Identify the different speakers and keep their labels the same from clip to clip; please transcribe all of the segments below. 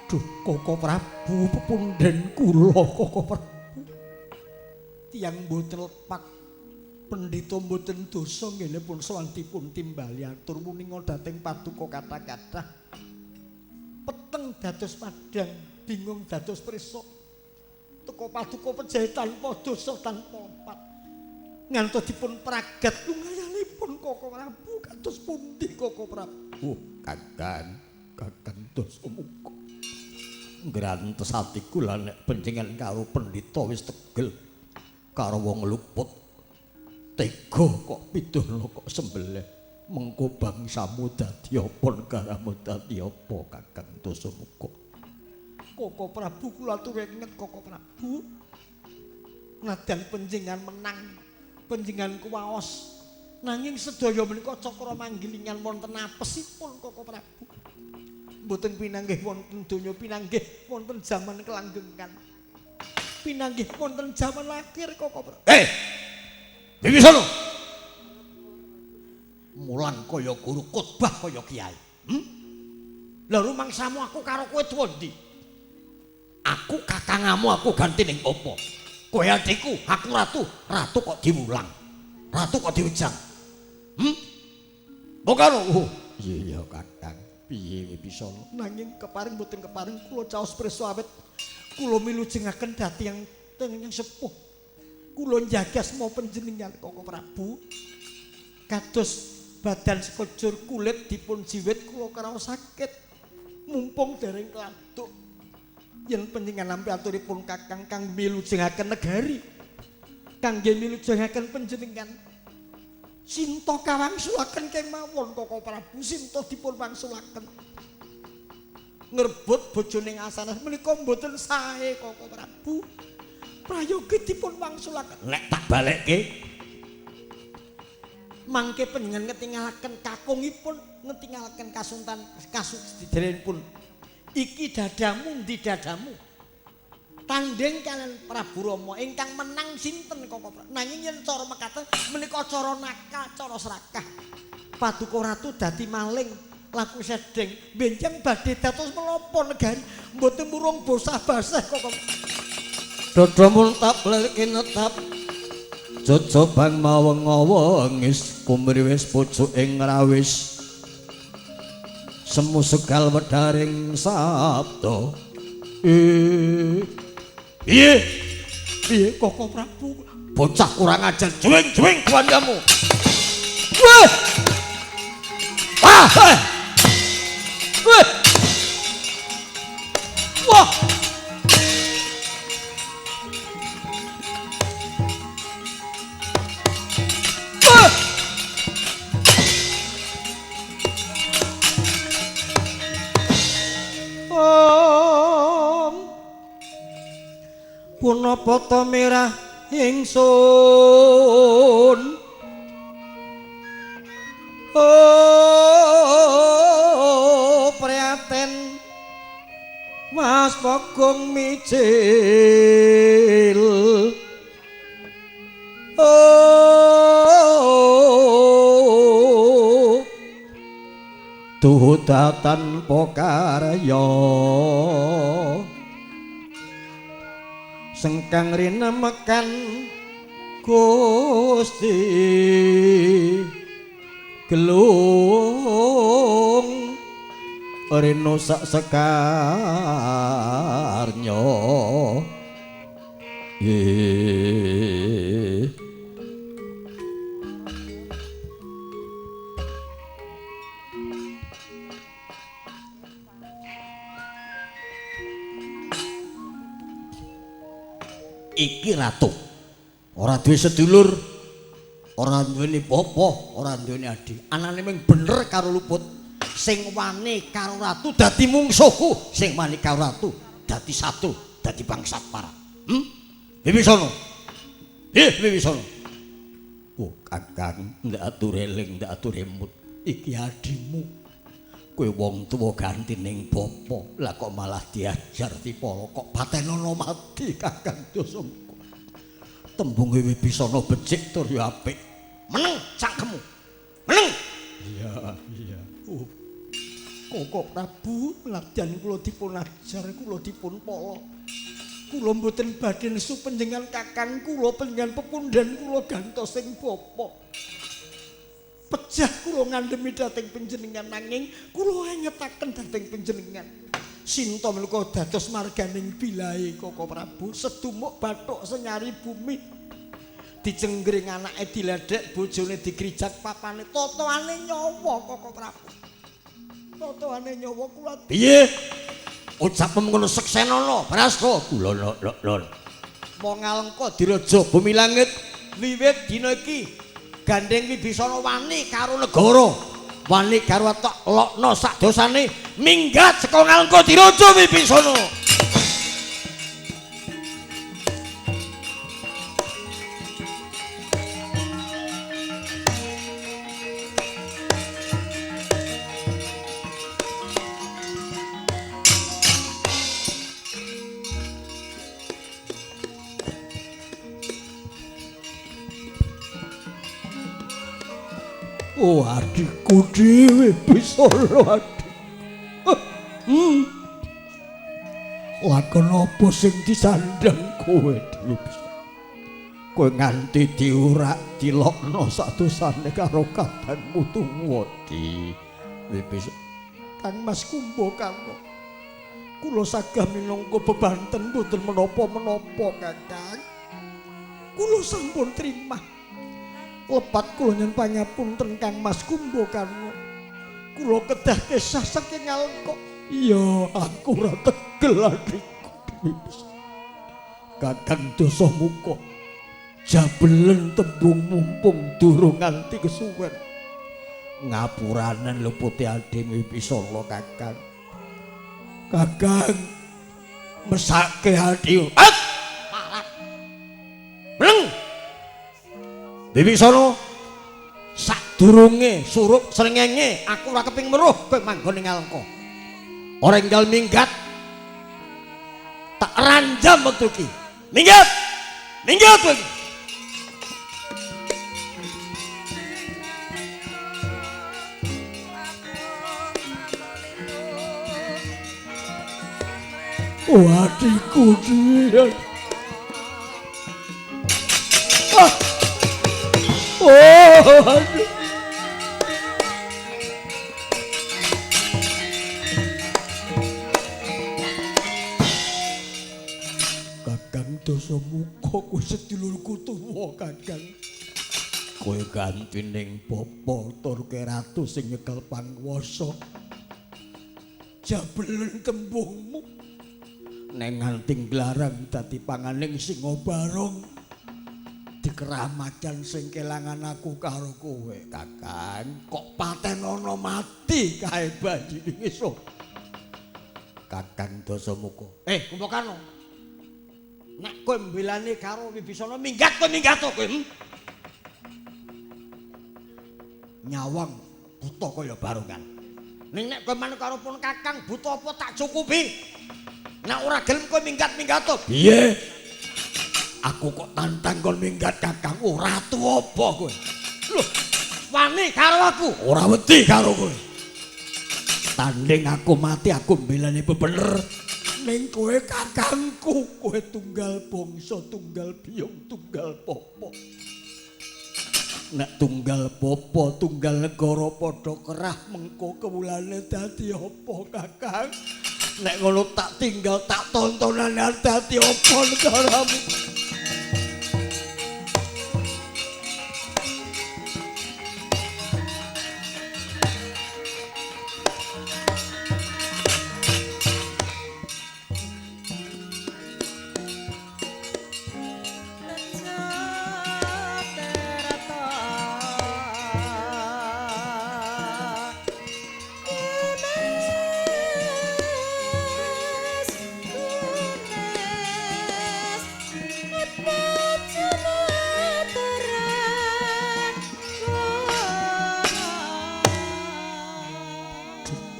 Speaker 1: Duh, Koko Prabu pepundhen kula Koko Prabu. Tiyang mboten lepak pendhita mboten dosa nggih pun sowan dipun timbali atur muninga dhateng paduka kathah-kathah. Peteng dados padhang, bingung dados prisa. Teka paduka pejahe tanpa dosa tanpa lepat. Ngantos dipun pragat lungayanipun Koko Prabu kados pundi Koko Prabu? Kakang, Kakang Dasamuka. Ngrantes atiku lah nek panjenengan karo pendhita wis tegel karo wong luput. Tega kok pidana kok sembelih. Mengko bangsamu dadi apa, negaramu dadi apa Kakang Dasamuka? Koko Prabu kula aturi inget Koko Prabu. Nadyan panjenengan menang, panjenengan kuwaos. Nanging sedaya menika cakra manggilingan wonten apesipun Koko Prabu. Mboten pinanggih wonten donya, pinanggih wonten jaman kelanggengan. Pinanggih wonten jaman akhir Koko Prabu. Wibisono. Mulang kaya guru, khotbah kaya kiai. Lah rumangsamu aku karo kowe tuwa ndi? Aku kakangamu, aku ganti ning apa? Kowe adikku, aku ratu. Ratu kok diwulang. Ratu kok diwejang. Mbok karo. Oh, iya Kakang. Piye Wibisono? Nanging keparing mboten keparing kula caos prisa awet kula milujengaken dadi yang sepuh. Kula njagas mau panjenengan Koko Prabu. Kados badan sekujur kulit dipun jiwit kula kraos sakit. Mumpung dereng keladuk. Yen panjenengan nampi aturipun Kakang kang milujengaken negari, kangge milujengaken panjenengan. Sinta kawangsulaken kemawon Koko Prabu, sinta dipun wangsulaken. Ngrebut bojone Asanas menika mboten sae Koko Prabu. Prayogi dipun wangsulaken. Nek tak balekke mangke panjenengan ngetingalaken kakungipun, ngetingalaken kasuntan kasudidenipun. Iki dadamu ndi dadamu? Tanding kalian Prabu Rama ingkang menang sinten Koko Prabu? Nanging yen cara mekaten menika cara nakal, cara serakah. Paduka ratu dadi maling, laku sedeng, benjang badhe dados menapa negari mboten murung bosah-basah Koko.
Speaker 2: Dada muntap lir kinetap. Jojobang maweng-wengis kumriwis pucuk ing rawis. Semu segal wedharing sabda.
Speaker 1: Piye? Piye Koko Prabu? Bocah kurang ajar, juwing-juwing kuwandamu. Wah! Wah! Wah! Wah! Punapa ta mirah ingsun? Oh, priaten Mas Bagong mijil. Oh,
Speaker 2: duda tanpa karya. Sengkang rinemekan Gusti Gelung rino sak sekarnya.
Speaker 1: Iki ratu ora duwe sedulur, ora duweni bapa, ora duweni adi. Anane mung bener karo luput. Sing wani karo ratu dadi mungsuhku, sing wani karo ratu dadi satu, dadi bangsat parah. Wibisono. Wibisono.
Speaker 2: Oh, Kakang, ndak atur eling, ndak atur emut.
Speaker 1: Iki adimu. Kowe wong tuwa ganti ning bapa, lah kok malah diajar tipala kok patenono mati Kakang Dasamuka. Tembunge Wibisana becik tur ya apik. Meneng cangkemmu. Meneng.
Speaker 2: Iya, iya.
Speaker 1: Oh. Koko Prabu, nadyan kula dipun ajar, kula dipun pala. Kula mboten badhe nesu panjenengan kakang kula, panjenengan pepundhen kula gantos sing bapa. Pejah kula ngandhemi dhateng panjenengan nanging kula ngetaken dhateng panjenengan. Sinta menika dados marganing bilahe Koko Prabu, sedumuk bathuk senyari bumi. Dicenggring anake diledhek, bojone digrijak papane, totoane nyawa Koko Prabu. Totoane nyawa kula.
Speaker 2: Piye? Ucapmu ngono seksenono, Prasto. Kula lho.
Speaker 1: Mong Alengka diraja bumi langit wiwit dina iki gandeng Wibisana wani karo negara, wani karo tak lokno sak dosane minggat saka Ngalengka diraja Wibisana. Oh, adikku dhewe Bisana adik. Lakon apa sing disandhang kowe dhewe Bisana? Kowe nganti diurak dilokno sadosane karo kadangmu tuwa di Wibisana. Kang Mas Kumbakarna, kula sagah minangka bebanten mboten menapa-menapa Kakang. Kula sampun trimah. Lepat kula nyuwun pangapunten Kang Mas Kumbakarna. Kula kedah kesah saking Alengka. Iya, aku ora tegel adikku. Kakang Dasamuka, jabelen tembung mumpung durung nganti kesuwen. Ngapuranen lupute ading Wibisana Kakang. Kakang mesake ati. Malah. Mleng.
Speaker 2: Wibisana, sadurunge surup srengenge aku ora keping meruh kowe manggon ning Alengka. Ora enggal minggat. Tak ranjam wektu iki. Minggat. Minggat kowe.
Speaker 1: Oh, adikku dhewe. Oh, aduh. Kakang Dasamuka kuwi sedulurku tuwa Kakang. Kowe ganti ning bapa tur ke ratu sing nyekel panguwasa. Jabelen tembungmu. Neng nganti nglarang dadi panganing singa barong. Dikeramadan sing kelangan aku karo kowe Kakang, kok patenono mati kae banji ngisor.
Speaker 2: Kakang Dasamuka, Kumbakarna, nek kowe mbelani karo Wibisana minggat kowe, minggat kowe. Nyawang buta kaya barongan. Ning nek kowe manut karo pun Kakang buta apa tak cukupi. Nek ora gelem kowe minggat-minggat to. Piye? Aku kok tantang kon minggat Kakang, ora ratu apa kowe? Lho, wani karo aku, ora wedi karo kowe. Tanding aku mati aku mbelani bener.
Speaker 1: Ning kowe kakangku, kowe tunggal bangsa, tunggal biyung, tunggal bapa. Nek tunggal bapa, tunggal negara padha kerah mengko kewulane dadi apa Kakang? Nek ngono tak tinggal tak tontonane dadi apa negaramu?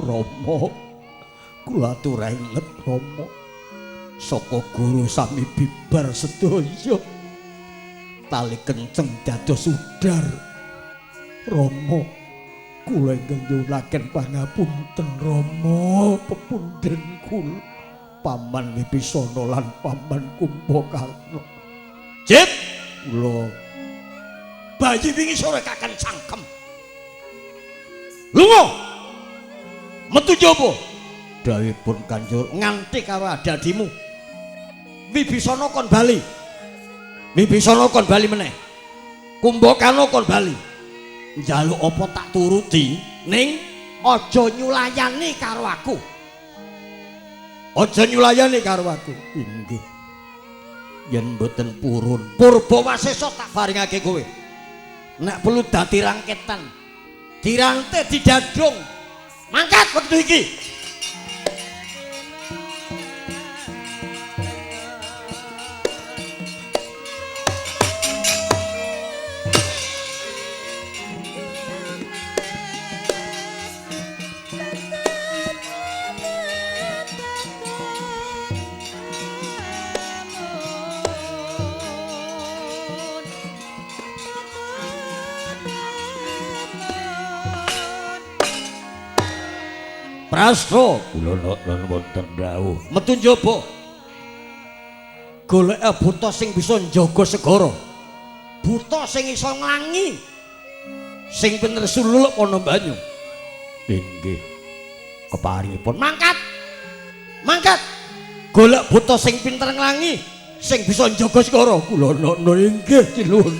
Speaker 1: Rama, kula aturaken Rama, saka guru sami bibar sedaya tali kenceng dados udar. Rama, Kula ingkang nyuwunaken pangapunten Rama, pepundhen kula Paman Wibisana lan Paman Kumbakarna.
Speaker 2: Jip, kula bayi wingi sore kaken cangkem. Lunga. Metu jaba.
Speaker 1: Dawuhipun Kanjeng
Speaker 2: nganti karo adadimu. Wibisana kon bali. Wibisana kon bali meneh. Kumbakarna kon bali.
Speaker 1: Njaluk apa tak turuti,
Speaker 2: ning aja nyulayani karo aku. Aja nyulayani karo aku.
Speaker 1: Inggih. Yen mboten purun,
Speaker 2: purba wasesa tak paringake kowe. Nek perlu dadi rangketan, dirante didadung. Mangkat wektu iki. Prastro
Speaker 1: kula nuwun wonten dawuh.
Speaker 2: Metu njaba. Goleke buta sing bisa njaga segara. Buta sing iso nglangi. Sing bener sululuk ana banyu.
Speaker 1: Inggih. Keparingipun
Speaker 2: mangkat. Mangkat. Golek buta sing pinter nglangi, sing bisa njaga segara.
Speaker 1: Kula nuwun inggih sinuwun.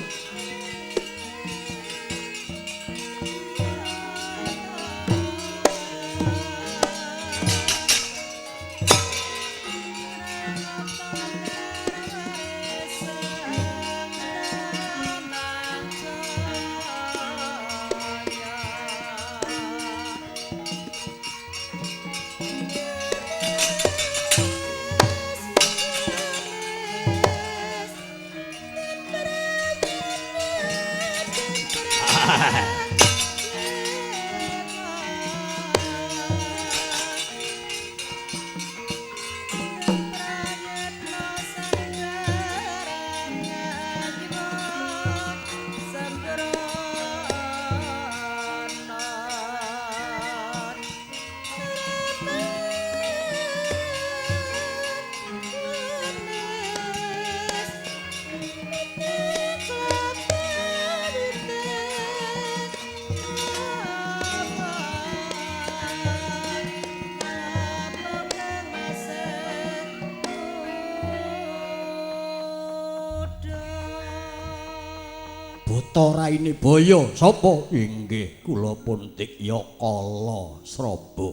Speaker 2: Buta raine boyo sapa?
Speaker 1: Inggih kula pun tikya Kala Sraba.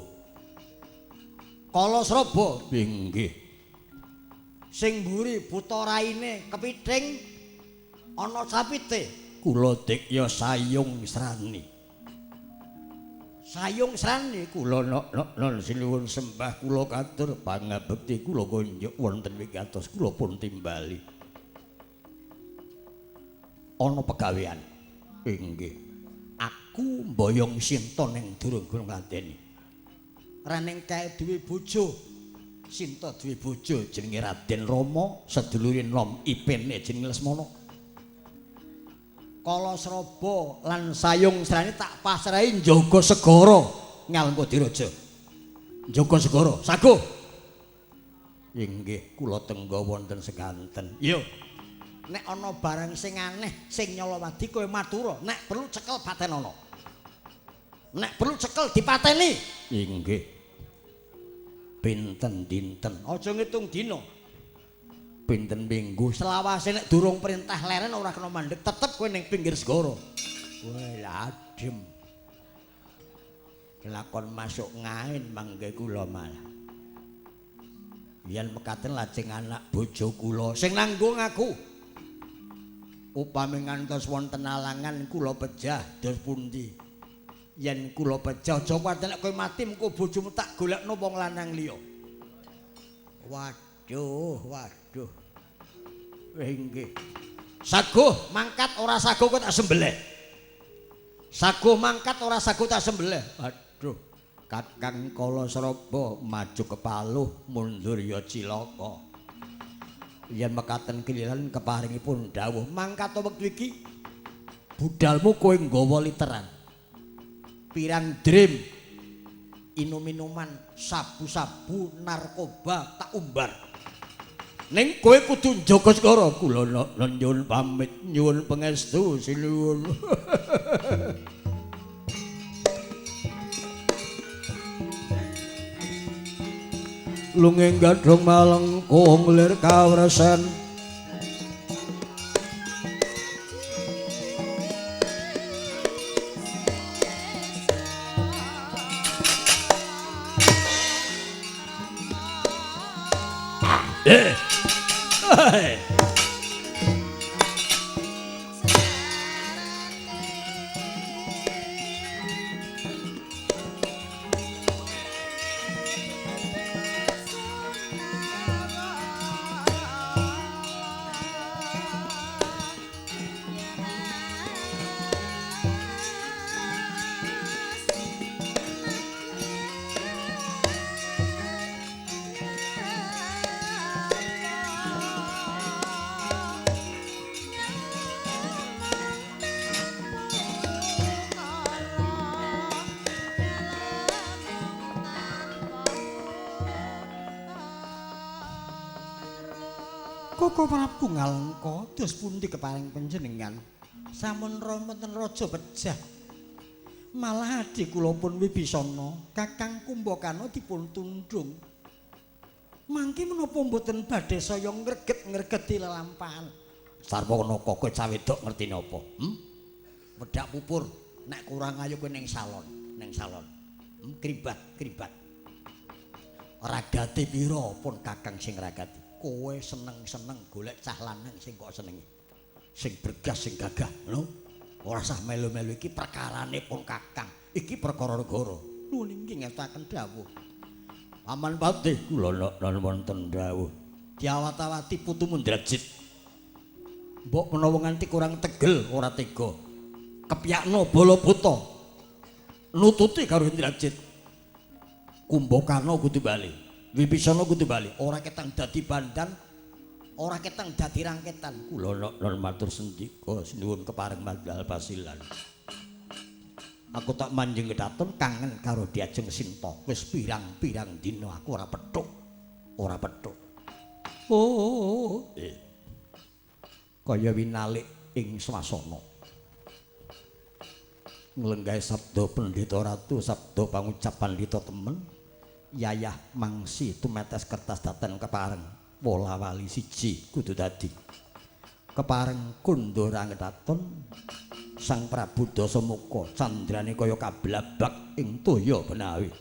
Speaker 2: Kala Sraba?
Speaker 1: Inggih.
Speaker 2: Sing mburi buta raine kepithing ana sapite.
Speaker 1: Kula tikya Sayung Srani.
Speaker 2: Sayung Srani
Speaker 1: kula nok-nok sinuwun sembah kula katur pangabekti kula kunjuk wonten wigatos kula pun timbali.
Speaker 2: Ana pegawean.
Speaker 1: Inggih.
Speaker 2: Aku mboyong Sinta ning Durung Gunung Ladeni. Reneng kae duwe bojo. Sinta duwe bojo jenenge Raden Rama, sedulure nom ipene jenenge Lesmana. Kala Sraba lan Sayung Srani tak pasrahi njaga segara Ngalengkadiraja. Njaga segara, saguh.
Speaker 1: Inggih, kula tengga wonten seganten.
Speaker 2: Iya. Nek ana barang sing aneh sing nyolowadi kowe matura, nek perlu cekel patenono. Nek perlu cekel dipateni.
Speaker 1: Inggih. Pinten dinten?
Speaker 2: Aja ngitung dina.
Speaker 1: Pinten minggu?
Speaker 2: Selawase nek durung perintah leren ora kena mandeg, tetep kowe ning pinggir segara.
Speaker 1: Wah, adem. Kelakon masuk ngain mangke kula malah. Yen mekaten lajeng anak bojo kula
Speaker 2: sing nanggung aku. Upami ngantos wonten alangan kula pejah dos pundi? Yen kula pejah aja kuwatir nek kowe mati mengko bojomu tak golekno wong lanang liya. Waduh, waduh. Inggih. Saguh mangkat ora saguh kowe tak sembelih. Saguh mangkat ora saguh tak sembelih.
Speaker 1: Aduh, Kakang Kala Sraba maju kepaluh mundur ya cilaka. Yen mekaten kelilan keparingipun dawuh
Speaker 2: mangkat wektu iki budalmu kowe nggawa literan. Pirang dream inum-minuman, sabu-sabu, narkoba tak umbar. Ning kowe kudu njaga skara. Kula nyuwun pamit, nyuwun pangestu sinuwun. Lunging gadhong malengkung lir kawresen. Koko Prabu Ngalengka dos pundi keparing panjenengan? Sampun wonten raja pejah. Malah adhi kula pun Wibisana, Kakang Kumbakana dipun tundhung. Mangke menapa mboten badhe saya ngreget-ngregeti lelampahan? Sarwa koko cah wedok ngerti napa? Wedak pupur nek kurang ayu kowe ning salon, ning salon. Kribat, kribat. Ragate pira pun Kakang sing ragati? Kowe seneng-seneng golek cah lanang sing kok senengi. Sing bergas, sing gagah, lho. Ora sah melu-melu iki perkarane pun Kakang. Iki perkara negara. Nuwun inggih ngetaken dawuh. Paman Patih kula wonten dawuh. Diawat-awati putumu Indrajit. Mbok menawa nganti kurang tegel ora tega. Kepyakno bala buta. Nututi karo Indrajit. Kumbakana kudu bali. Wibisana kudu bali, ora ketang dadi bandan, ora ketang dadi rangketan. Kula nuwun matur sendika sinuwun kepareng mandal pasilan. Aku tak manjing kedaton kangen karo Diajeng Sinta. Wis pirang-pirang dina aku ora petuk, ora petuk. Oh, kaya winalik ing swasana. Nglenggahe sabda pendhita ratu, sabda pangucap pandhita temen. Yayah mangsi tumetes kertas daten kepareng wola wali siji kudu dadi kepareng kundha rangedaton Sang Prabu Dasamuka candrane kaya kablabak ing toya benawi.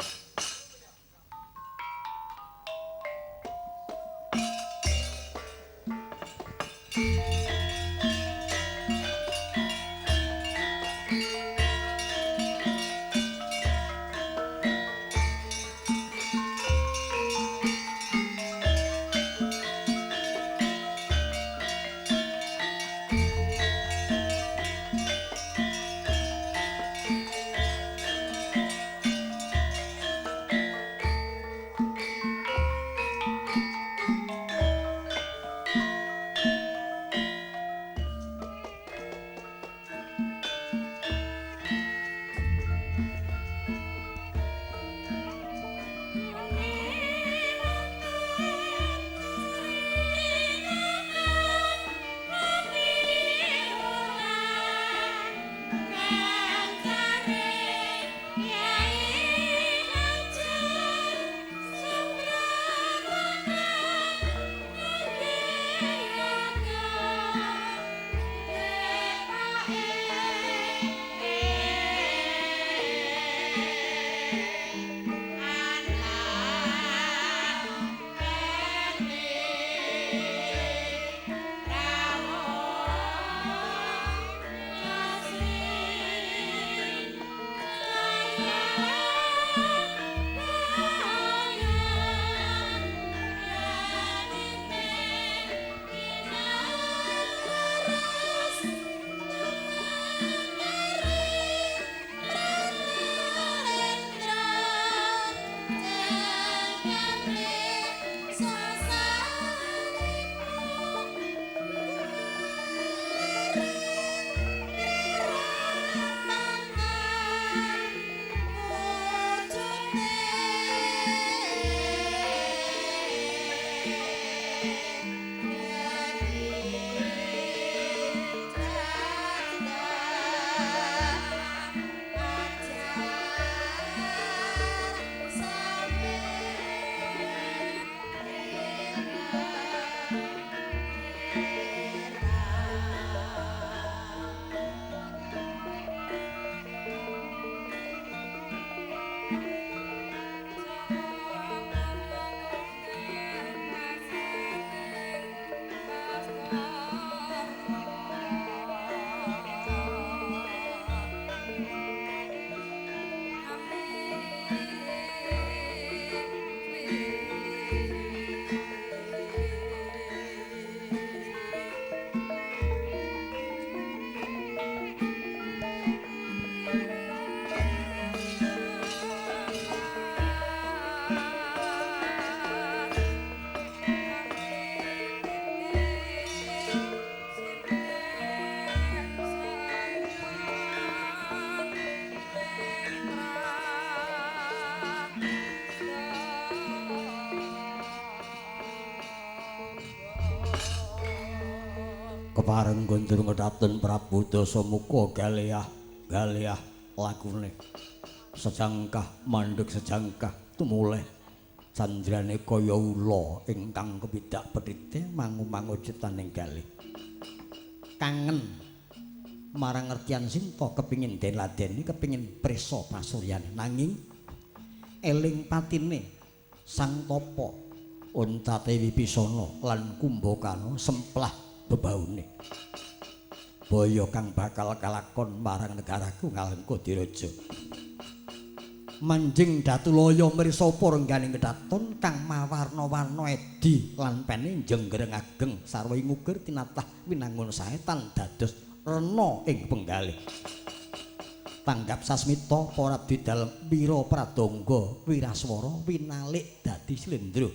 Speaker 2: Kepareng gondor ngedatun Prabu Dasamuka galeah galeah lakune. Sejangkah mandheg sejangkah tumuleh candrane kaya ula ingkang kepidak pethite mangu-mangu cetaning galih. Kangen marang ngertian Sinta kepingin den ladeni kepingin prisa pasuryane nanging eling patine Sang Tapa Untate Wibisana lan Kumbakana semplah bebaune. Baya kang bakal kalakon marang negaraku Ngalengka Diraja. Manjing Datulaya mrisa rengganing kedaton kang mawarna-warna edi lan pene jenggreng ageng sarwa nguger tinatah winangun sae tan dados rena ing penggalih. Tanggap sasmita para abdi dalem wira pradangga wiraswara winalik dadi slendra.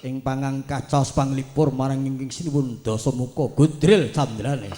Speaker 2: Ing pangangkah caos panglipur marang ingkang sinuwun Dasamuka gudril candrane.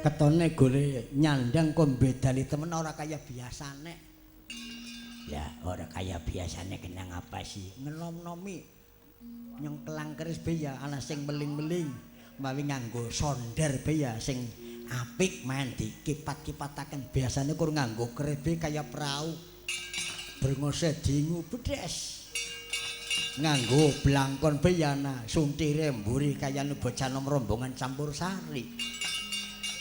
Speaker 2: Ketone gole nyandang kok bedali temen ora kaya biasane. Ya, ora kaya biasane kenang apa sih? Ngenom-nomi. Nyengkelang keris be ya ana sing meling-meling, mawi nganggo sonder be ya sing apik main dikipat-kipataken. Biasane kur nganggo keris be kaya prau. Brengose dingu bedes. Nganggo blangkon be ya ana suntire mburi kaya bocah nom rombongan campur sari.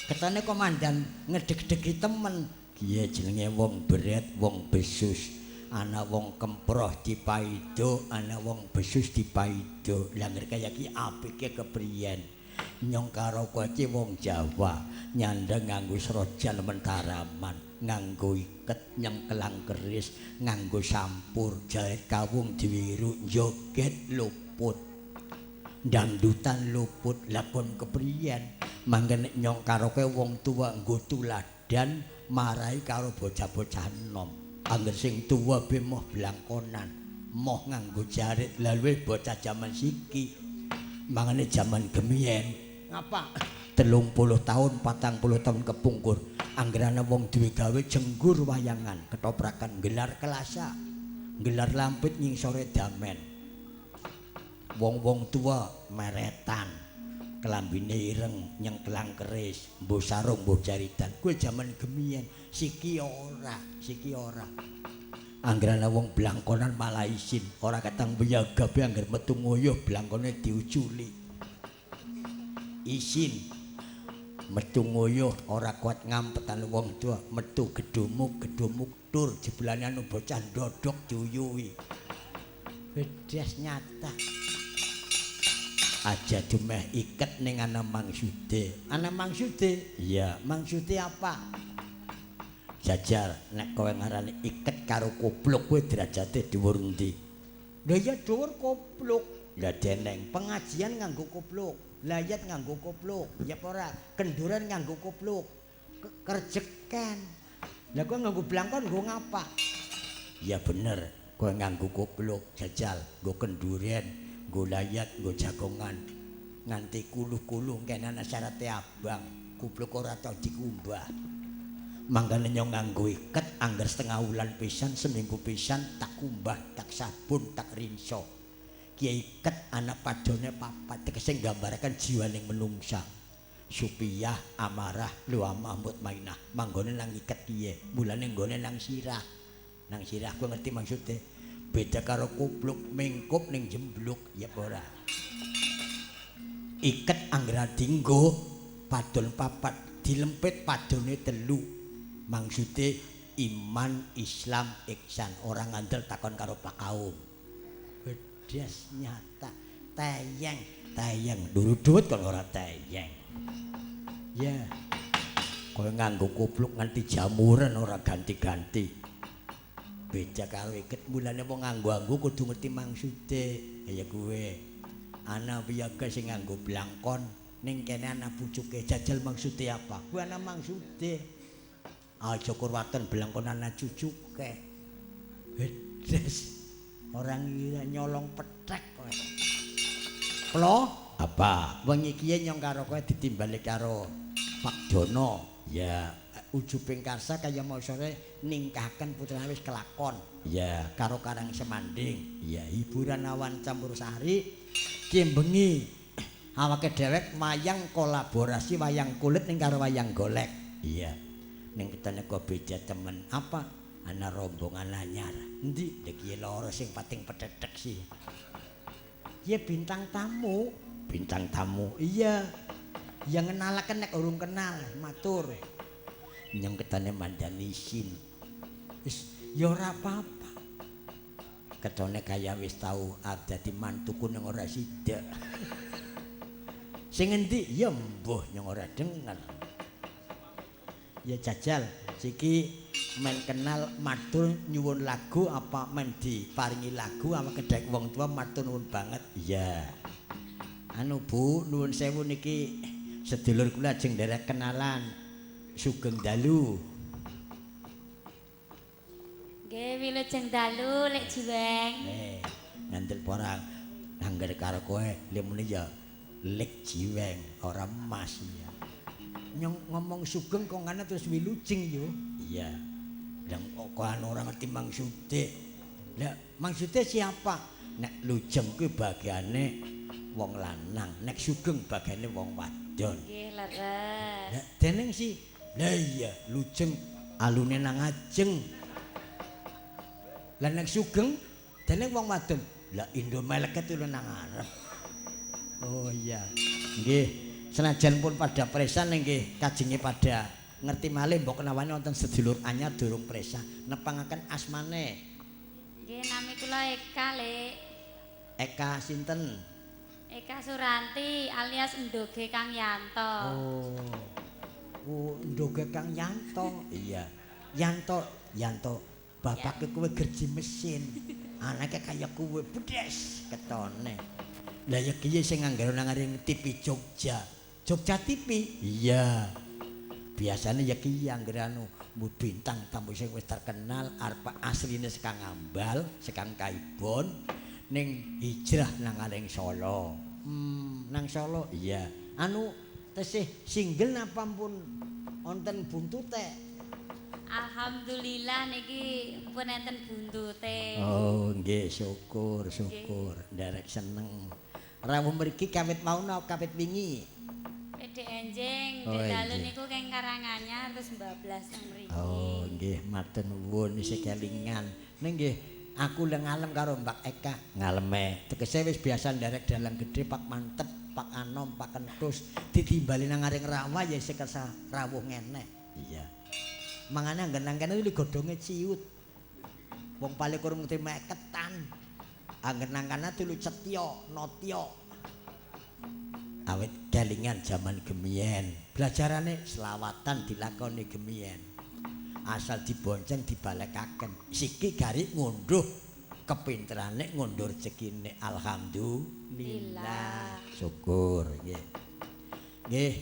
Speaker 2: Ketane komandan ngedeg-degi temen. Kiye jenenge wong beret, wong besus. Ana wong kemproh dipaido, ana wong besus dipaido. Lah ngger kaya ki apike kepriyen? Nyong karo kowe iki wong Jawa, nyandang nganggo srojan mentaraman, nganggo iket nyengkelang keris, nganggo sampur, jahit kawung diwiru, joget luput. Dangdutan luput. Lah kon kepriyen? Mangke nek nyong karo kowe wong tuwa nggo tuladan marai karo bocah-bocah enom. Angger sing tuwa be moh blangkonan, moh nganggo jarit. Lah luwih bocah jaman siki. Mangane jaman gemien. Ngapa? 30 tahun, 40 tahun kepungkur. Angger ana wong duwe gawe jenggur wayangan, ketoprakan gelar kelasa, gelar lampit nyingsore damen. Wong-wong tua meretan, kelambine ireng, nyengkelang keris, mbuh sarung, mbuh jaritan. Kuwi jaman gemien, siki ora, siki ora. Angger ana wong blangkonan malah isin, ora ketang wiyaga be angger metu nguyuh blangkone diuculi. Isin metu nguyuh ora kuat ngampetan wong tua, metu gedumuk gedumuk tur jebulane anu bocah ndodok diuyuhi. Bedes nyata. Aja dumeh iket ning ana mangsude. Ana mangsude? Iya, mangsude apa? Jajal nek kowe ngarani iket karo kupluk kuwi derajate dhuwur endi? Lha iya dhuwur kupluk. Lah deneng pengajian nganggo kupluk, layat nganggo kupluk, ya ora, kenduran nganggo kupluk, kerjeken. Lah kowe nganggo blangkon nggo ngapa? Ya bener, kowe nganggo kupluk, jajal nggo kenduren, nggo layat, nggo jagongan. Nganti kuluh-kuluh kene ana syarate abang, kupluk ora tau dikumbah. Mangkane nyong nganggo iket angger setengah wulan pisan, seminggu pisan tak kumbah, tak sabun, tak rinso. Ki iket ana padone papat tegese nggambaraken jiwaning menungsa. Supiyah, amarah, luamah, mutmainah. Manggone nang iket kiye, mulane nggone nang sirah. Nang sirah kowe ngerti maksude? Beda karo kupluk mingkup ning jembluk, ya ora. Iket angger dinggo padon papat, dilempit padone telu. Maksude iman, Islam, ihsan. Orang ngandel takon karo Pak Kaum. Bedes nyata, tayeng, tayeng. Dulu duit kon ora tayeng. Ya. Kowe nganggo kupluk nganti jamuran ora ganti-ganti. Beda karo iket, mulane wong nganggo-anggo kudu ngerti maksude. Ya kuwe. Ana wiyaga sing nganggo blangkon ning kene ana pucuke. Jajal maksude apa? Kuwi ana maksude. Aja kur waton blangkon ana cucuke. Bedes. Orang ngira nyolong petek kowe. Plo, apa? Wengi kiye nyong karo kowe ditimbali karo Pak Dono. Ya, ujubing karsa kaya mau sore ningkahaken putrane wis kelakon. Ya, karo Karang Semanding. Ya, hiburan awan campur sari ki bengi awake dhewek wayang kolaborasi wayang kulit ning karo wayang golek. Iya. Ning ketene kok beda temen. Apa? Ana rombongan anyar. Endi? Lha ki loro sing pating pedhethek sih. Ki bintang tamu. Bintang tamu. Iya. Yang ngenalaken nek urung kenal, matur. Nyong ketane mandani isin. Wis ya ora apa-apa. Ketone kaya wis tau dadi mantuku ning ora sida. Sing endi? Ya mbuh nyong ora denger. Ya jajal siki men kenal matur nyuwun lagu apa men diparingi lagu awake dhek wong tua matur nuwun banget. Iya. Anu Bu, nuwun sewu niki sedulur kula ajeng nderek kenalan. Sugeng dalu.
Speaker 3: Nggih, wilujeng dalu Lek Jiweng.
Speaker 2: Ngandel ora angger karo kowe lemune ya Lek Jiweng ora Mas ya. Nyong ngomong sugeng kok ngene terus wilujeng yo. Iya. Lah kok anu ora ngerti maksude. Lah maksude siapa? Nek lujeng kuwi bagiane wong lanang, nek sugeng bagiane wong wadon.
Speaker 3: Nggih, leres.
Speaker 2: Lah dening si, lah iya, lujeng alune nang ajeng. Lah nek sugeng dening wong wadon, lah Indomeleke tulung nang ngarep. Oh iya. Nggih, senajan pun pada presan nggih kajenge pada ngerti malih mbok kenawane wonten sedulur anyar durung presa nepangaken asmane.
Speaker 3: Nggih, nami kula Eka, Lek.
Speaker 2: Eka sinten?
Speaker 3: Eka Suranti alias Ndoge Kang Yanto.
Speaker 2: Oh. Oh, Ndoge Kang Yanto. Iya. Yanto, Yanto. Bapake kowe gerji mesin. Anake kaya kowe bedes ketone. Lah ya kiye sing anggere nang ring TV Jogja. Jogja TV? Iya. Biasane ya kiye anggere anu bintang tamu sing wis terkenal arep asline sekang Ambal, sekang Kaibon ning hijrah nang ring Solo. Nang Solo. Iya. Anu tesih single napa pun wonten buntute?
Speaker 3: Alhamdulillah niki pun enten buntute.
Speaker 2: Oh, nggih, syukur, syukur. Nderek seneng. Rawuh mriki kawit mau napa kawit wingi?
Speaker 3: Pedhe enjing,
Speaker 2: Oh,
Speaker 3: dalu
Speaker 2: enjing.
Speaker 3: niku keng Karanganyar terus bablas teng mriki.
Speaker 2: Oh, nggih, matur nuwun isih kelingan. Ning nggih, aku le ngalem karo Mbak Eka. Ngaleme. Tegese wis biasa nderek dalang gedhe Pak Mantep, Pak Anom, Pak Kentus, ditimbali nang aring rawa ya isih kersa rawuh ngene. Iya. Mangane anggen nang kene iki godhonge ciut. Wong paling kurang ngerti meketan. Anggen nang kana tulu cetya, notya. Awit kelingan jaman gemien. Belajarane selawatan dilakoni gemien. Asal dibonceng dibalekaken. Siki gari ngunduh kepinterane ngunduh rezekine. Alhamdulillah. Syukur nggih. Nggih,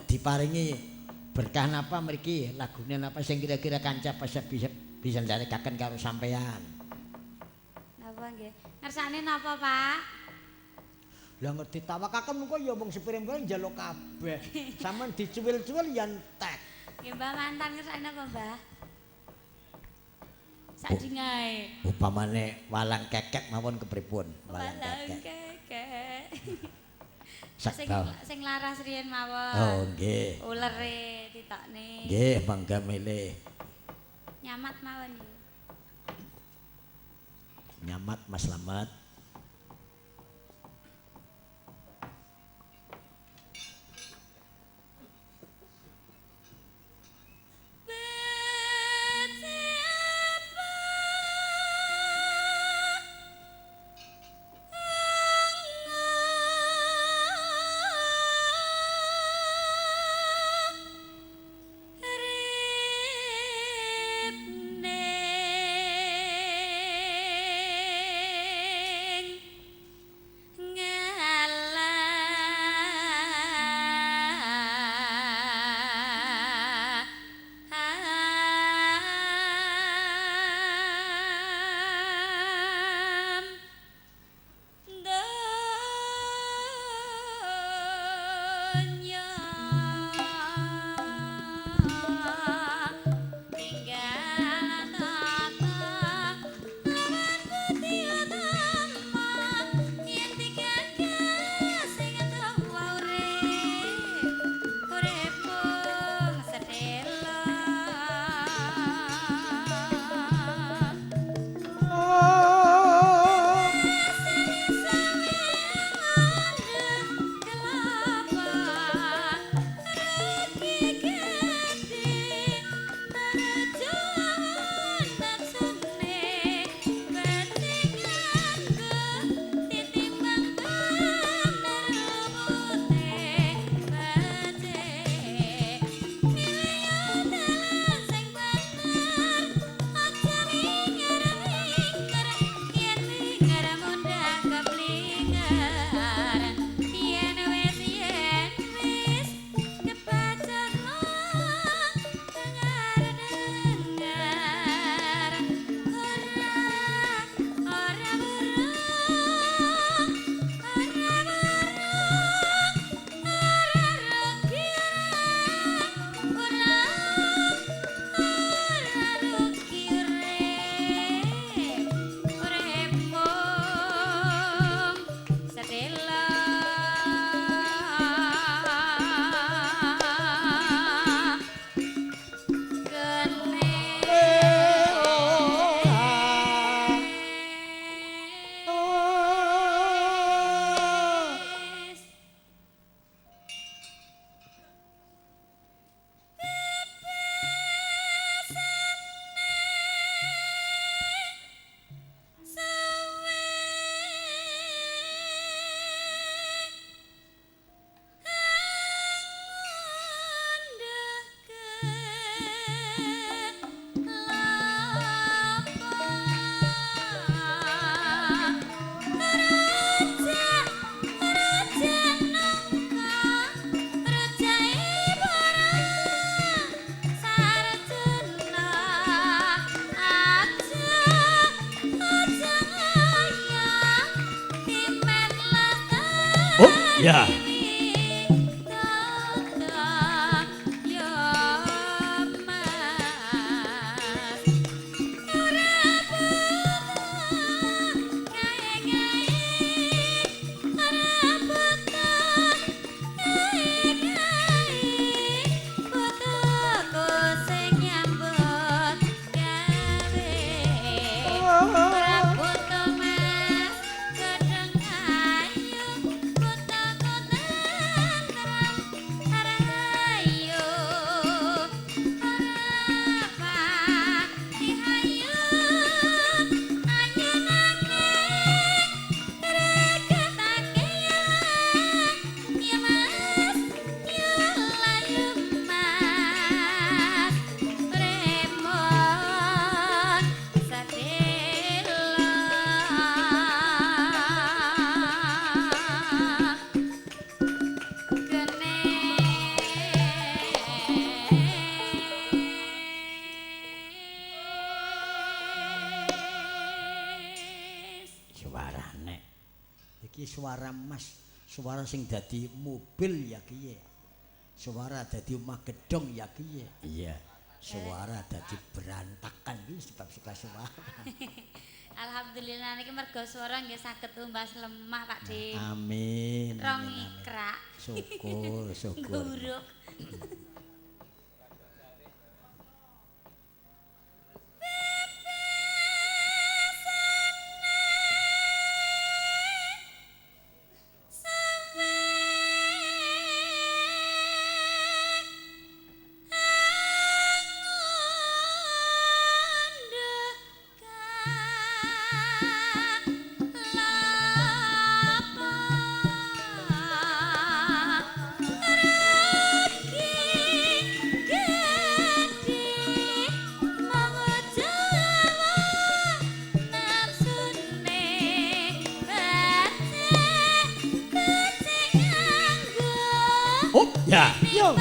Speaker 2: diparingi berkah napa mriki lagune napa sing kira-kira kanca bisa bisa ndarekaken karo sampean.
Speaker 3: Napa nggih? Ngersane napa, Pak?
Speaker 2: Lah ngerti tawakaken mengko ya wong sepiring-piring njaluk kabeh. Sampeyan dicuwil-cuwil ya entek.
Speaker 3: Nggih, Mbah mantan ngersane napa, Mbah? Sak dingae.
Speaker 2: Upamane walang kekek mawon kepripun?
Speaker 3: Walang kekek.
Speaker 2: Sak
Speaker 3: Sing sing laras riyen mawon.
Speaker 2: Oh, nggih.
Speaker 3: Ulere ditokne.
Speaker 2: Nggih, mangga milih.
Speaker 3: Nyamat mawon nggih.
Speaker 2: Nyamat Mas Slamet. Ya. Suara mas, suara sing dadi mobil ya kiye, suara dadi omah gedhong ya kiye, iya, suara dadi berantakan iki sebab suka suara.
Speaker 3: Alhamdulillah niki mergo suara nggih saged tumbas lemah Pak De.
Speaker 2: Amin.
Speaker 3: Rong ikrak.
Speaker 2: Syukur, syukur.
Speaker 3: Guruk.
Speaker 2: Ya.
Speaker 1: Yo.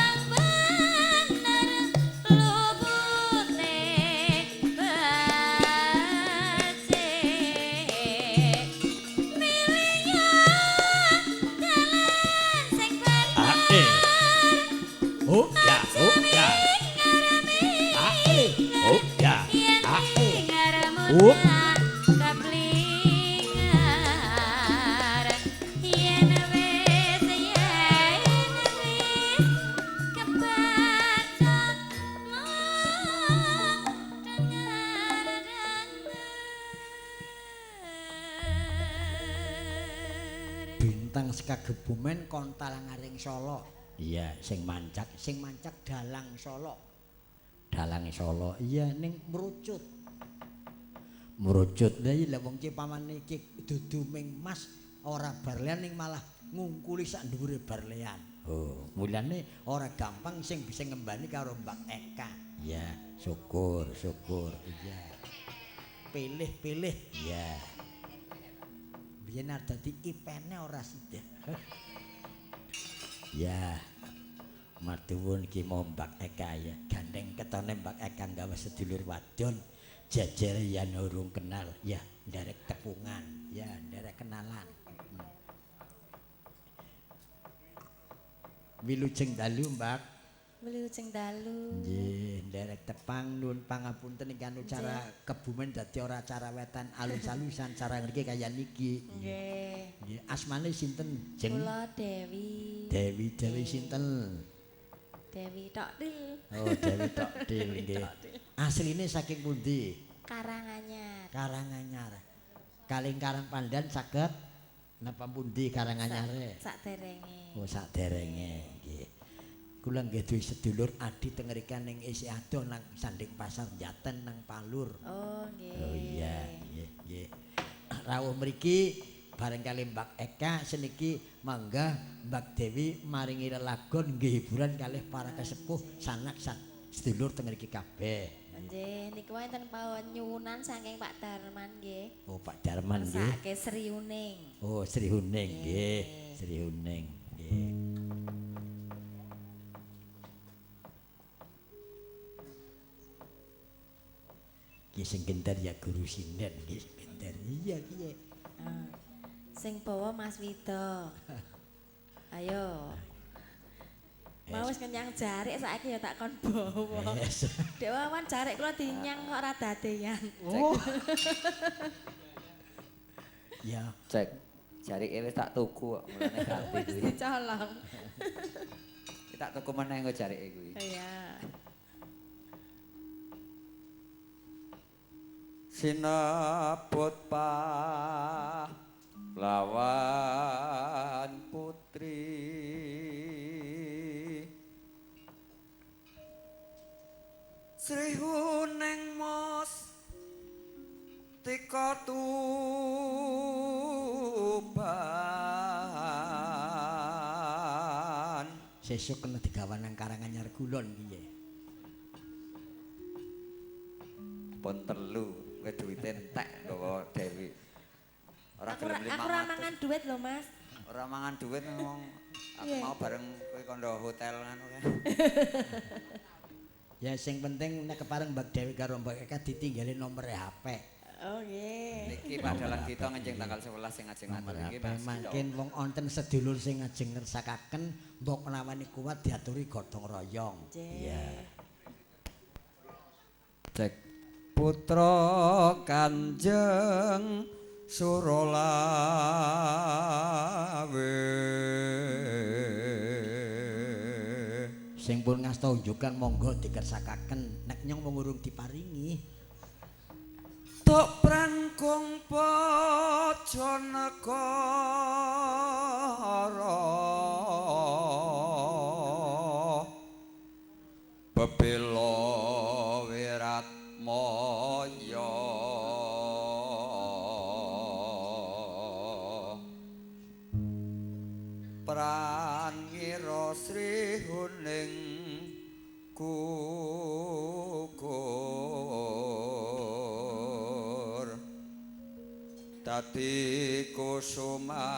Speaker 2: Oh ya, oh ya. A E. Oh ya. A E. Oh. Bintang saka Kebumen kontal ngaring Solo. Iya, sing mancak dalang Solo. Dalang Solo. Iya, ning merucut. Merucut. Lah iya wong ki pamane iki dudu ming mas ora barlean ning malah ngungkuli sak dhuwure barlean. Oh, mulane ora gampang sing bisa ngembani karo Mbak Eka. Iya, syukur, syukur. Iya. Pilih-pilih. Iya. Biyen dadi ipene ora sida. Ya. Matur ki mau Mbak Eka ya. Gandeng ketone Mbak Eka gawe sedulur wadon jejer yen urung kenal ya nderek tepungan, ya nderek kenalan. Wilujeng dalu Mbak.
Speaker 3: Wilujeng dalu.
Speaker 2: Nggih, nderek tepang nuwun pangapunten ingkang acara Kebumen dadi ora acara wetan alus-alusan cara ngriki kaya niki.
Speaker 3: Nggih.
Speaker 2: Nggih, asmane sinten? Jeng
Speaker 3: kula Dewi.
Speaker 2: Dewi, Dewi sinten?
Speaker 3: Dewi Tokdil.
Speaker 2: Oh, Dewi Tokdil nggih. Asline saking pundi?
Speaker 3: Karanganyar.
Speaker 2: Karanganyar. Kaling Karangpandan saged napa pundi Karanganyare?
Speaker 3: Saderenge.
Speaker 2: Oh, saderenge nggih. Kula nggih duwe sedulur adi teng mrikan ning isih adoh nang Sanding Pasar Jaten nang Palur.
Speaker 3: Oh, nggih.
Speaker 2: Oh iya, nggih, nggih. Rawuh mriki bareng kali Mbak Eka seniki mangga Mbak Dewi maringi lelagon nggih hiburan kalih para kesepuh sanak sedulur teng mriki kabeh.
Speaker 3: Nggih, niku wonten panyuwunan saking Pak Darman nggih.
Speaker 2: Oh, Pak Darman nggih.
Speaker 3: Mesake Sri Huning.
Speaker 2: Oh, Sri Huning nggih, Sri Huning nggih. Ki sing genter ya guru sinden nggih sing genter. Iya kiye.
Speaker 3: Sing bawa Mas Wido.
Speaker 4: Ayo. Mau wis kenyang jarik saiki ya tak kon bawa. Dek Wawan jarik kula dinyang kok ora dadean.
Speaker 1: Oh. Ya.
Speaker 5: Cek. Jarike wis tak tuku kok mulane ganti
Speaker 4: kuwi. Wis dicolong.
Speaker 5: Tak tuku meneh engko jarike kuwi.
Speaker 4: Iya.
Speaker 5: Sinebut pahlawan putri Sri Huning Mas Tika Tuban.
Speaker 2: Sesuk kena digawan nang Karanganyar Kulon piye?
Speaker 5: Pun telu, kowe duwite entek nggawa Dewi. Ora gelem 500.
Speaker 4: Aku ora mangan duit lho, Mas.
Speaker 5: Ora mangan duit ngomong aku mau bareng kowe kondo hotel ngono kae.
Speaker 2: Ya sing penting nek kepareng Mbak Dewi karo Mbak Eka ditinggali nomor HP.
Speaker 4: Oh nggih.
Speaker 5: Niki padalan kita ngenjing tanggal 11 sing ajeng ngatur iki Mas.
Speaker 2: Mangkin wong wonten sedulur sing ajeng ngersakaken mbok menawani kuat diaturi gotong royong. Iya.
Speaker 5: Cek putra Kanjeng Surolawe.
Speaker 2: Sing pun ngasta unjukan monggo dikersakaken nek nyong wong urung diparingi.
Speaker 5: Tok prangkung Bojonegoro bebela wiratmaya prangira Sri Huning gugur dadi kusumaning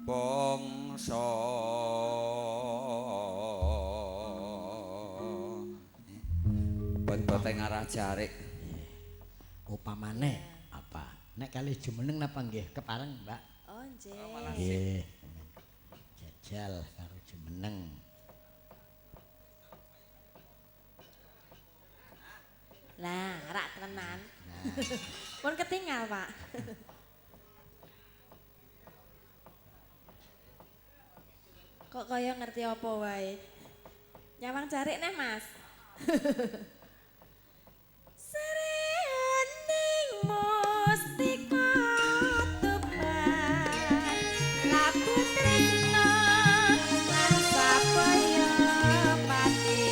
Speaker 5: bangsa. Bet-bete ngarah jarik.
Speaker 2: Upamane apa? Nek kalih jumeneng napa nggih kepareng, Mbak?
Speaker 4: Oh, nggih.
Speaker 2: Nggih. Jajal karo jumeneng.
Speaker 4: Lah, rak tenan. Pun ketinggal, Pak. Kok kaya ngerti apa wae. Nyawang jarik neh, Mas. Sri Mustika Tuban Labu Tresna lan Sapaya Pati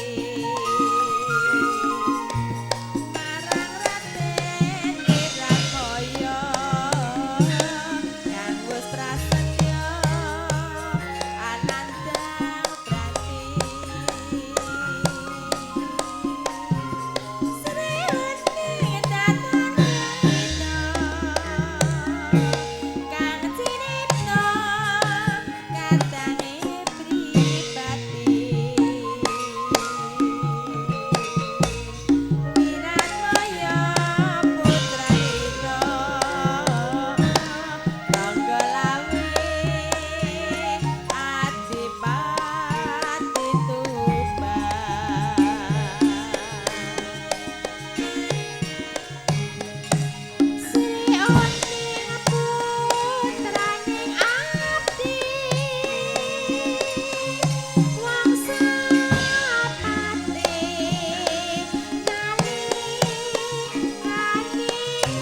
Speaker 4: marang Raden Wirakaya kang wis prasetya anandang brati. Sri Huning daton kita kang cinipta katange pribadi Wiratmaya putra ira Rangga Lawe Adipati Tuban. Sri Oning putraning abdi Wangsapati nalikane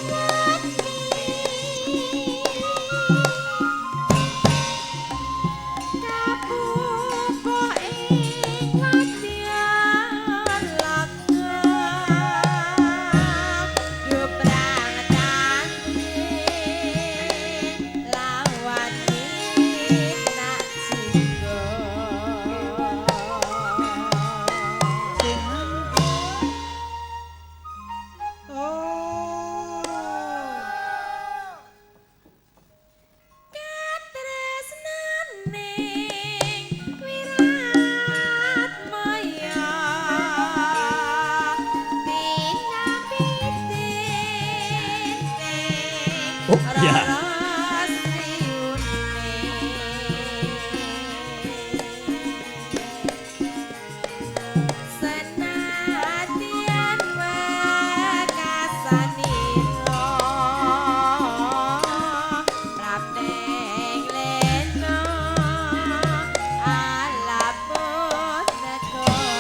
Speaker 4: putri kapupa ing wadyan laga duprang tanding lawan nak jingga. Katresnaning Wiratmaya tinampitin
Speaker 2: Oh, ya.
Speaker 4: Rara Sri wekasanira prapting lena alapun negara.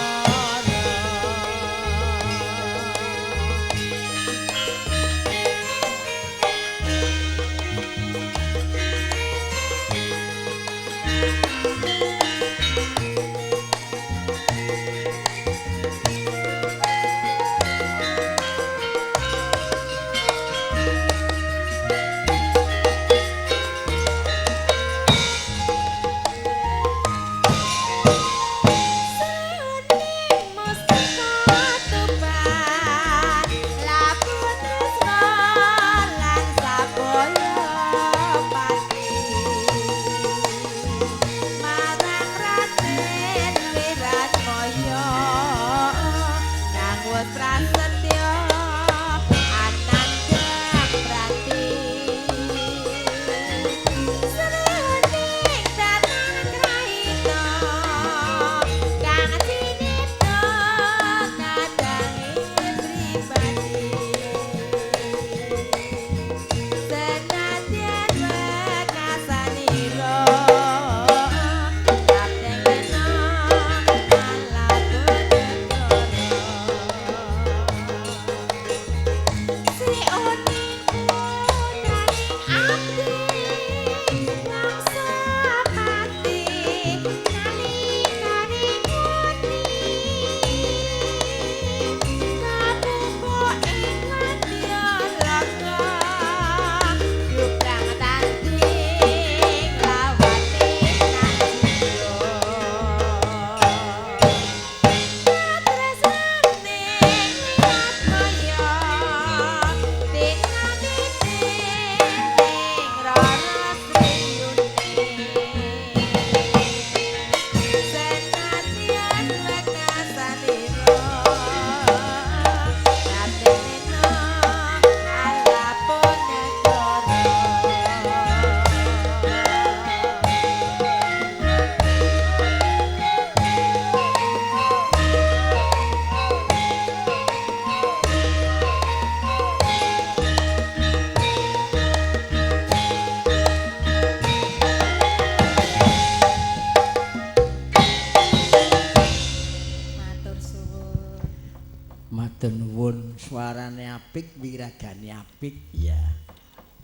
Speaker 2: Suarane apik, wiragane apik, ya.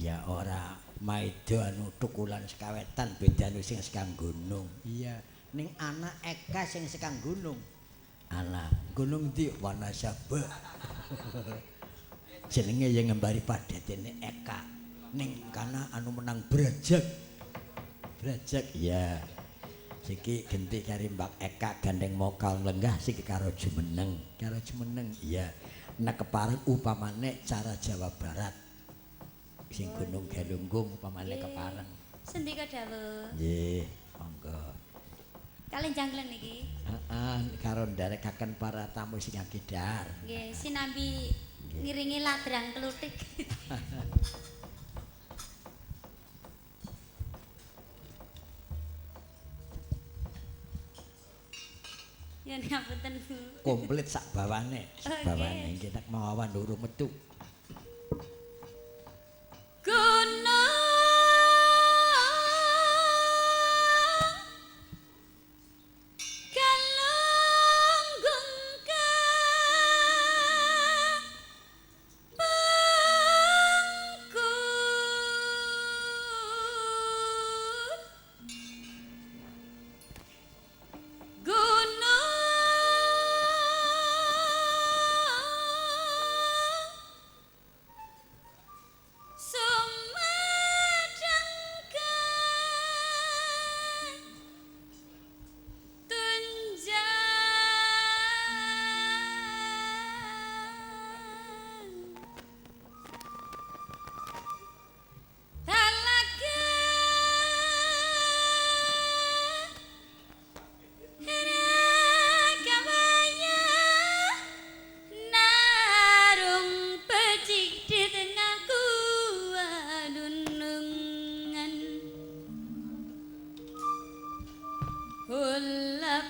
Speaker 2: Ya ora maida anu tukulan sekawetan bedane sing sekang gunung. Iya, ning anak Eka sing sekang gunung. Anak gunung ndi Wanasaba. Jenenge ya ngembari padhetene Eka. Ning kana anu menang Brajak. Brajak, iya. Siki genti kari Mbak Eka gandeng mokal lenggah siki karo jumeneng. Karo jumeneng, iya. Nek kepareng upamane cara Jawa Barat sing Gunung Galunggung upamane kepareng.
Speaker 3: Sendika dawuh.
Speaker 2: Nggih, monggo.
Speaker 3: Kalih jangkleng niki.
Speaker 2: Heeh, karo nderekaken para tamu sing agedhar.
Speaker 3: Nggih, sinambi ngiringi ladrang kluthik. Ya ngapunten Bu.
Speaker 2: Komplit sak bawane, sak bawane nggih nek mawan durung metu.
Speaker 3: Gunung Galunggung kapengku Gunung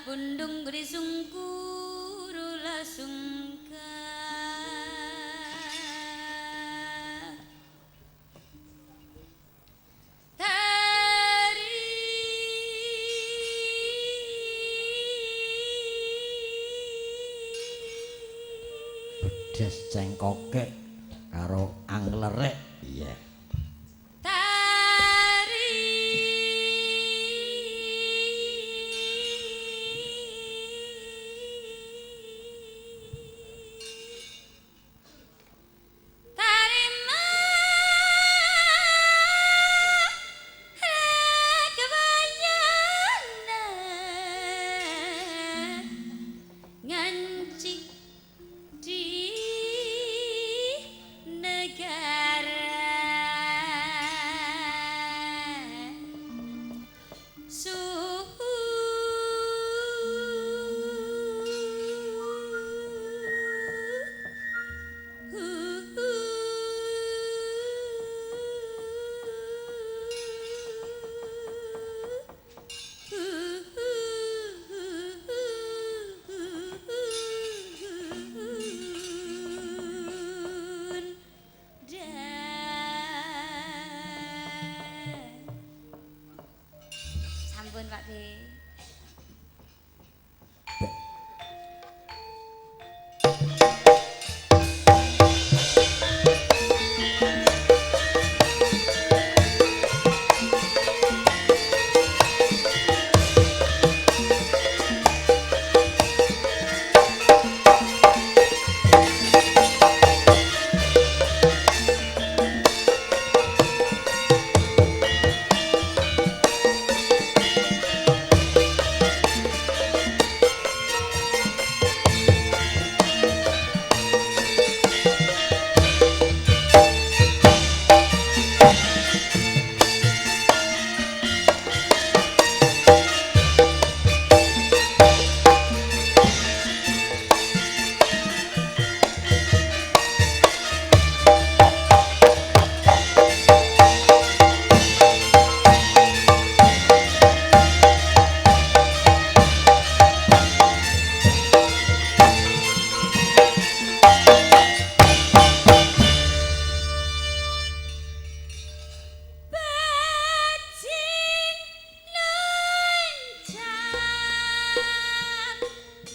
Speaker 3: pundung grisungku rula sungkan.
Speaker 2: Des cengkoke karo anglerek. Iya.
Speaker 3: Tari tarima kebayana nganci di negara suhu Sampun Pak B.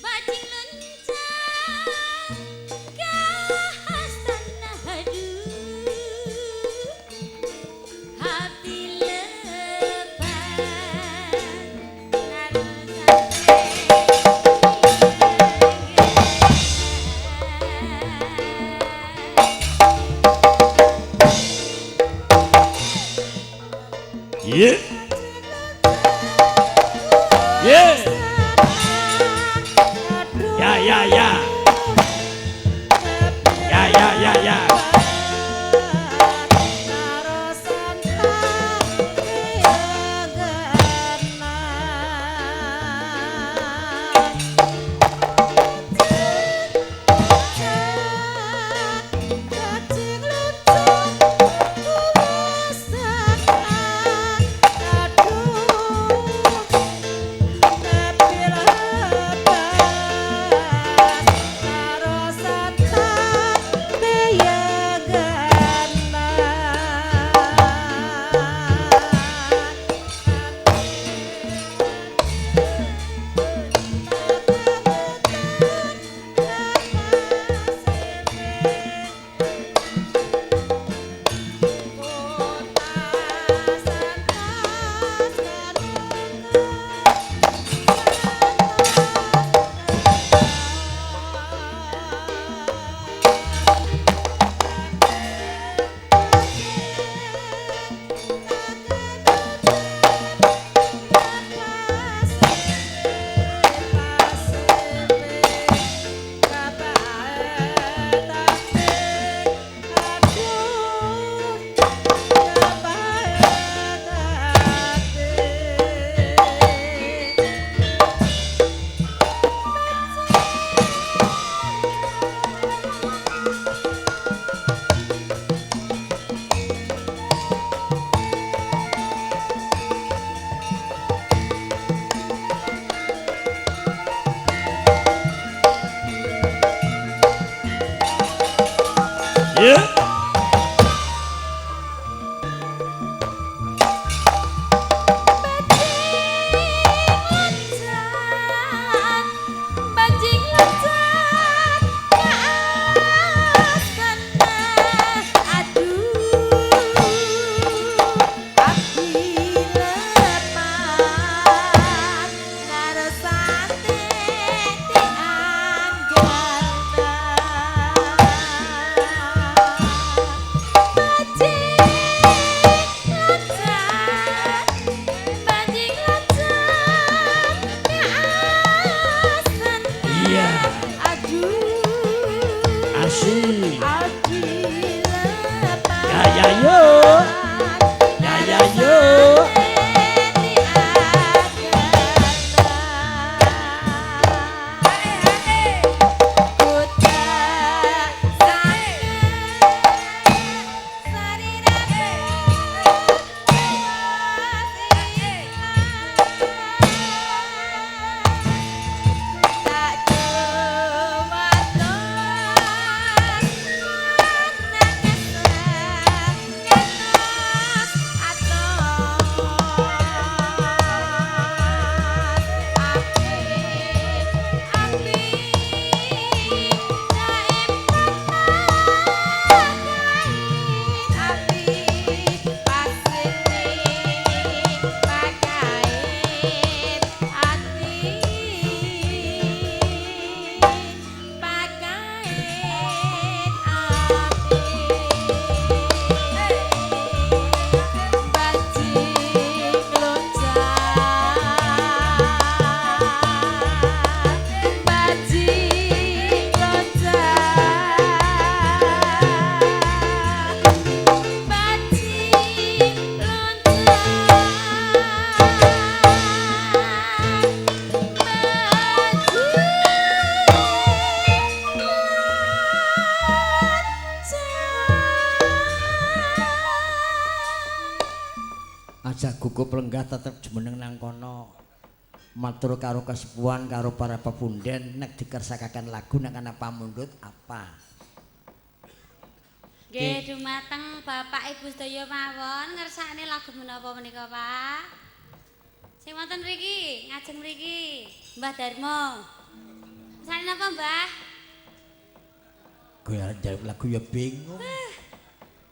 Speaker 3: Bajing loncat, kehasana haduh, hati lepas,
Speaker 2: Yeah. Yeah. Ya ya ya. Ya ya ya ya. Yeah.
Speaker 3: Bajing loncat, bajing loncat.
Speaker 2: Aja gugup lenggah tetep jumeneng nang kono. Matur karo kasepuhan karo para pepunden nek dikersakaken lagu nek ana pamundhut apa?
Speaker 3: Nggih dumateng Bapak Ibu sedaya mawon ngersakne lagu menapa menika Pak? Sing wonten mriki, ngajeng mriki, Mbah Darmo. Ngersakne napa Mbah?
Speaker 2: Kowe arep njaluk lagu ya bingung.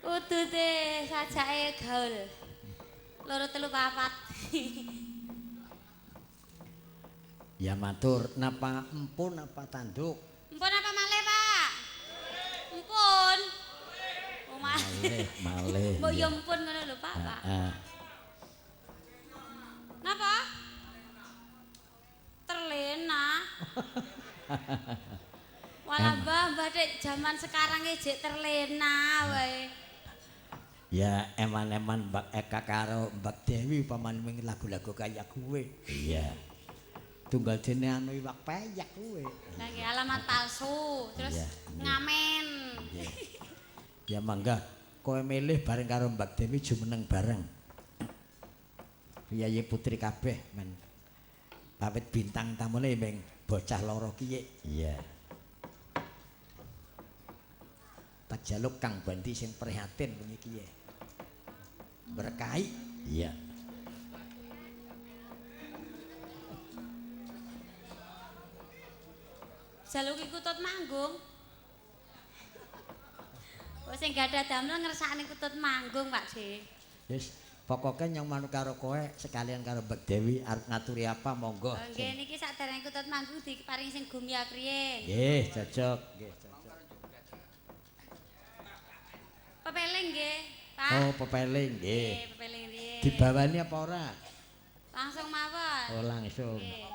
Speaker 3: Udute sajake gaul. 2 3 4.
Speaker 2: Ya matur, napa empun apa tanduk?
Speaker 3: Empun apa malih, Pak? Empun. Oh,
Speaker 2: malih, malih.
Speaker 3: Mbok ya empun ngono lho, Pak, Pak.
Speaker 2: Heeh.
Speaker 3: Napa? Terlena. Walah Mbah, Mbah dek jaman sekarang jek terlena wae.
Speaker 2: Ya eman-eman Mbak Eka karo Mbak Dewi paman wingi lagu-lagu kaya kuwe. Iya. Tunggal dene anu iwak payak kuwe.
Speaker 3: Lah nggih alamat palsu, terus
Speaker 2: iya,
Speaker 3: ngamen.
Speaker 2: Iya. Ya mangga kowe milih bareng karo Mbak Dewi jumeneng bareng. Piyayi putri kabeh men. Pawit bintang tamune ming bocah loro kiye. Iya. Tak jaluk Kang Bandi sing prihatin wingi kiye. Berkahi. Iya.
Speaker 3: Jaluki kutut manggung. Oh sing gadah damel ngersakne kutut manggung, Pak De.
Speaker 2: Wis, pokoke nyong manut karo kowe sekalian karo Mbak Dewi arep ngaturi apa monggo.
Speaker 3: Oh nggih niki saderenge kutut manggung diparingi sing gumya priye.
Speaker 2: Nggih, cocok, nggih cocok.
Speaker 3: Pepeling nggih, Pak.
Speaker 2: Oh, pepeling nggih.
Speaker 3: Nggih, pepeling riyin.
Speaker 2: Dibawani apa ora?
Speaker 3: Langsung mawon.
Speaker 2: Oh, langsung.
Speaker 3: Nggih.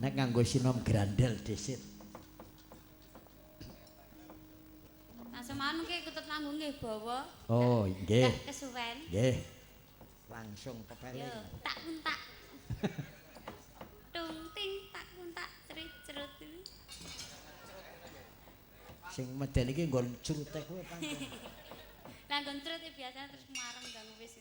Speaker 2: Nek nganggo sinom grandel dhisit.
Speaker 3: Langsung mawon mengke kutut manggung nggih bawa.
Speaker 2: Oh, nggih.
Speaker 3: Kesuwen.
Speaker 2: Nggih. Langsung pepeling.
Speaker 3: Yo, tak kuntak. Tung ting tak kuntak cerit cerut.
Speaker 2: Sing medeni iki nggon crute kuwi pancen.
Speaker 3: Lah nggon crute biasane terus mareng ndang wis.